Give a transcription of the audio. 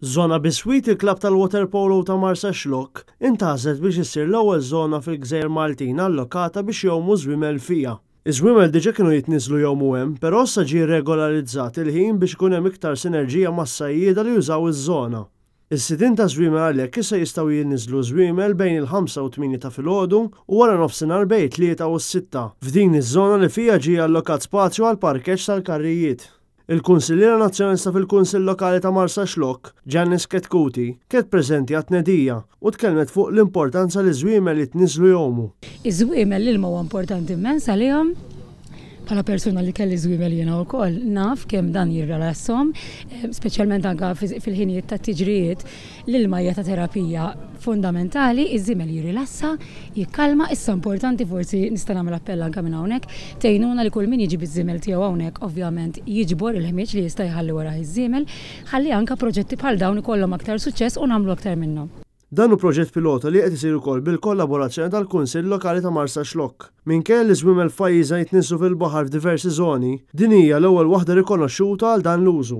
Żona biswit il-klabb tal-waterpolo ta' Marsaxlokk intgħażlet biex issir l-ewwel żona fil-Gżejjer Maltin allokata biex jgħumu żwiemel fiha. Iż-żwiemel diġa kienu jitniżżlu jgħumu hemm, però issa ġie regolarizzat il-ħin biex ikun hemm iktar sinerġija mas-sajjieda li jużaw iż-żona. Is-sidien ta' żwiemel għalhekk issa jistgħu jniżżlu żwiemel bejn il-ħamsa u t-tmienja ta' filgħodu u wara nofsinhar bejn it-tlieta u s-sitta, f'din iż-żona li fiha ġie allokat spazju għall-parkeġġ tal-karrijiet. Il-Kunsilliera Nazzjonalista fil-Kunsill Lokali ta' Marsaxlokk, Janice Chetcuti, kienet preżenti għat-tnedija u tkellmet fuq l-importanza li ż-żwiemel jitniżżlu jgħumu. Iż-żwiemel l-ilma huwa importanti immens għalihom. Bħala persuna li kelli żwiemel jiena wkoll, naf kemm dan jirrelasshom, speċjalment anke fil-ħinijiet tat-tiġrijiet. L-ilma hija ta' terapija fundamentali, iż-żiemel jirrilassa, jikkalma, issa importanti forsi nista' nagħmel appell anke minn hawnhekk, tgħinuna li kull min jiġi biż-żiemel tiegħu hawnhekk ovvjament jiġbor il-ħmieġ li jista' jħalli warah iż-żiemel, ħalli anke proġetti bħal dawn ikollhom aktar suċċess u nagħmlu aktar minnhom. Dan hu proġett pilota li qed isir ukoll bil-kollaborazzjoni tal-Kunsill Lokali ta' Marsaxlokk. Minkejja li ż-żwiemel f'pajjiżna jitniżżlu fil-baħar f'diversi żoni, din hija l-ewwel waħda rikonoxxuta għal dan l-użu.